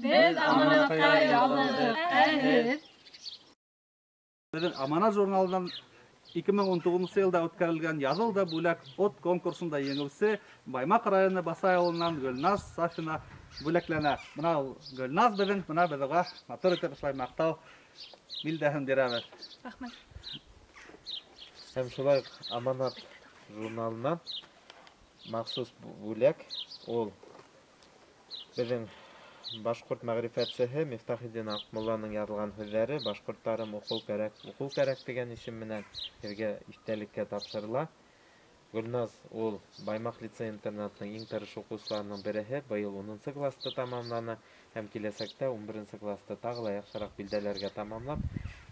Беҙ Аманатҡа яҙылдыҡ, ә һеҙ? Беҙҙең Аманат журналынан 2019 йылда үткәрелгән «Яҙыл да бүләк от» конкурсында еңеүсе Баймаҡ районы Басай ауылынан Гөлназ Сафина бүләкләнә. Бына ул Гөлназ беҙҙең, бына беҙ уға матур итеп ошолай маҡтау билдәһен бирәбеҙ. Рәхмәт. Һәм шулай уҡ Аманат журналынан махсус бүләк, ул беҙҙең башҡорт мәғрифәтсеһе Мифтахетдин Аҡмулланың яҙылған һүҙҙәре «Башҡорттарым, уҡыу кәрәк, уҡыу кәрәк» тигән исем менән һеҙгә иҫтәлеккә тапшырыла. Гөлназ ул Баймаҡ лицей-интернатының иң тырыш уҡыусыларының береһе, быйыл 10 класты тамамланы һәм киләсәктә 11 класты тағы ла яҡшыраҡ билдәләргә тамамлап,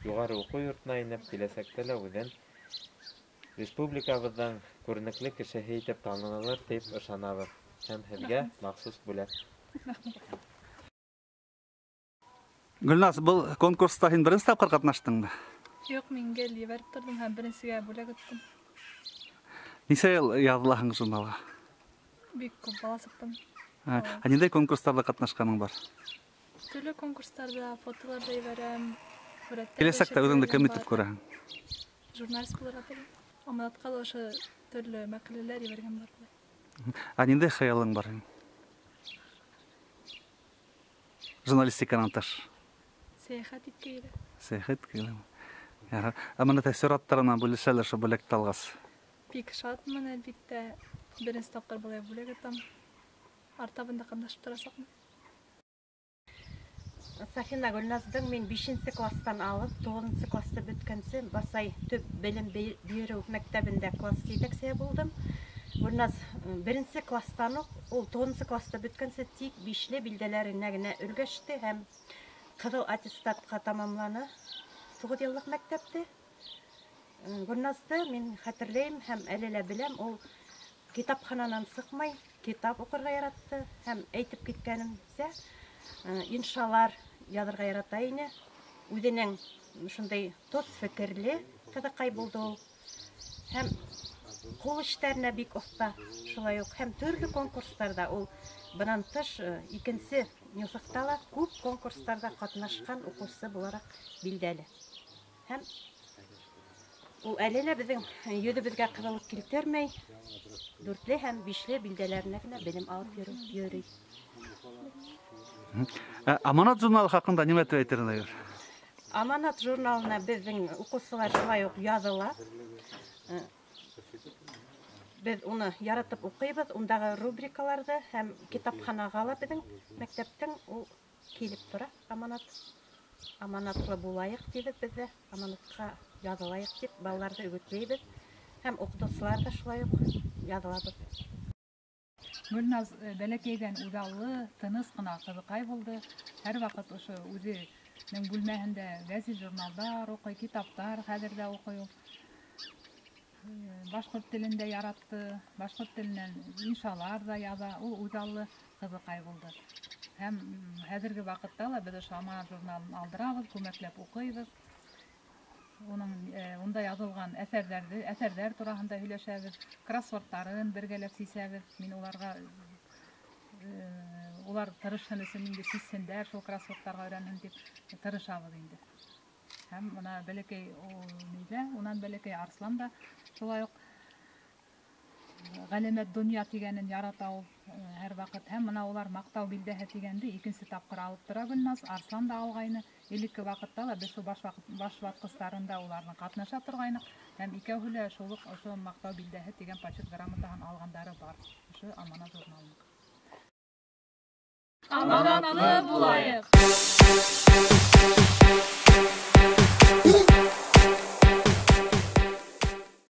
юғары уҡыу йортона инеп, киләсәктә лә үҙен республикабыҙҙың күренекле кешеһе итеп танылыр тип ышанабыҙ. Һәм һеҙгә махсус бүләк. Рәхмәт. Гөлназ, был конкурста һин беренсе тапҡыр ҡатнаштыңмы? Юҡ, мин гел ебәреп торҙом һәм беренсегә бүләк оттом. Нисә йыл яҙылаһың журналға? Бик күп, бала саҡтан. Ә ниндәй конкурстарҙа ҡатнашҡаның бар? Төрлө конкурстарҙа, фотоларҙа ебәрәм, һүрәттәр Киләсәктә үҙеңде кем итеп күрәһең? Журналист булырға теләйем. Аманатҡа ла ошо төрлө мәҡәләләр ебәргән бар. Ә ниндәй хыялың бар һинең? Журналистиканан тыш. Сәйәхәт итке килә. Сәйәхәт килә. Ярар. Ә бына тәьҫораттарынан бүлешәләр шул бүләкте алғас. Бик шатмын, әлбиттә. Беренсе тапҡыр былай бүләк отам. Артабан да ҡатнашып торасаҡмын. Сафина Гөлназдың мин 5 класстан алып 9 класста бөткәнсе Басай төп белем биреү мәктәбендә класс етәксеһе булдым. Гөлназ 1 класстан уҡ ул 9 класста бөткәнсе тик 5-ле билдәләренә генә өлгәште һәм ҡыҙыл аттестатҡа тамамланы 9 йыллыҡ мәктәпте. Гөлназды мин хәтерләйем һәм әле лә беләм, ул китапхананан сыҡмай, китап уҡырға яратты һәм әйтеп киткәнемсә, иншалар яҙырға ярата ине. Үҙенең шундай тос фекерле ҡыҙыҡай булды ул. Һәм ҡул эштәренә бик оҫта шулай уҡ. Һәм төрлө конкурстарҙа ул бынан тыш, икенсе нюҫыҡта ла күп конкурстарҙа ҡатнашҡан уҡыусы булараҡ билдәле. Һәм ул әле лә беҙҙең йөҙөбөҙгә ҡыҙыллыҡ килтермәй, 4-ле һәм 5-ле билдәләренә генә белем алып йөрөй. Аманат журналы хаҡында нимә тип әйтер инегеҙ? Аманат журналына беҙҙең уҡыусылар шулай уҡ яҙыла. Беҙ уны яратып уҡыйбыҙ, ундағы рубрикаларҙы һәм китапханаға ла беҙҙең мәктәптең ул килеп тора. Аманат, аманатлы булайыҡ тибеҙ беҙ ҙә, аманатҡа яҙылайыҡ тип балаларҙы өгөтләйбеҙ һәм уҡытыусылар ҙа шулай уҡ яҙылабыҙ. Гөлназ бәләкәйҙән үҙаллы, тыныс ҡына ҡыҙыҡай булды. Һәр ваҡыт ошо үҙенең бүлмәһендә гәзит, журналдар уҡый, китаптар хәҙер ҙә уҡый ул. Башҡорт телен дә яратты, башҡорт теленән иншалар ҙа яҙа, ул үҙаллы ҡыҙыҡай булды. Һәм хәҙерге ваҡытта ла беҙ ошо Аманат журналын алдырабыҙ, күмәкләп уҡыйбыҙ. Унда яҙылған әҫәрҙәр тураһында һөйләшәбеҙ, кроссвордтарын бергәләп сисәбеҙ. Мин улар тырышһын өсөн инде сисһендәр, шул кроссвордтарға өйрәнһен тип тырышабыҙ инде. Һәм бына бәләкәй нидә, унан бәләкәй Арслан да шулай уҡ Ғәләмәт донъя тигәнен ярата ул һәр ваҡыт. Һәм бына улар маҡтау билдәһе тигәнде икенсе тапҡыр алып тора Гөлназ, Арслан да алғайны. Элекке ваҡытта ла беҙ шул баш ватҡыстарында уларҙың ҡатнаша торғайныҡ. Һәм икәүһе лә шул уҡ ошо маҡтау билдәһе тигән почет грамотаһын алғандары бар. Ошо Аманат журналының. Аманатлы булайыҡ!